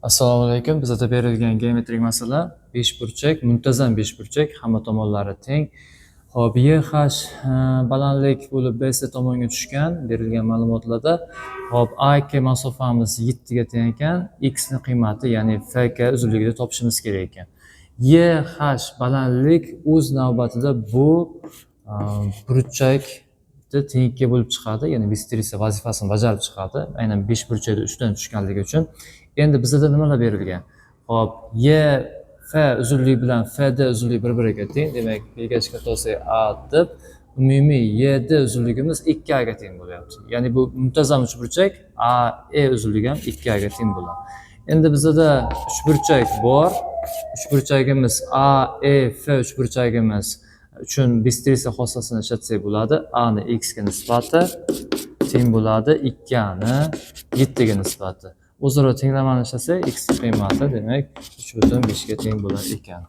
Assalomu alaykum. Bizada berilgan geometrik masala beshburchak, muntazam beshburchak, hamma tomonlari teng. Xo'p, YH balandlik bo'lib BC tomonga tushgan berilgan ma'lumotlarda. Xo'p, AK masofamiz 7 ga teng ekan, x ni qiymati, ya'ni FK uzunligini topishimiz kerak ekan. YH balandlik o'z navbatida bu burchakni tenglikka bo'lib chiqadi, ya'ni bissektrisa vazifasini bajarib chiqadi. Aynan beshburchakda ustidan tushganligi uchun. Endi bizada nimalar berilgan? Xo'p, YF uzunligi bilan FD uzunligi bir-biriga teng. Demak, belgachga olsak A deb umumiy YD uzunligimiz 2A ga teng bo'lyapti. Ya'ni bu muntazam uchburchak AE uzunligi ham 2A ga teng bo'ladi. Endi bizada uchburchak bor. Uchburchagimiz AEF uchburchagimiz uchun bissektrisa xossasini ishlatsak bo'ladi. A ni x ga nisbati teng bo'ladi 2A ni 7 ga nisbati. O'zaro tenglamani ishlasak, x qiymati, demak, 3,5 ga teng bo'lar ekan.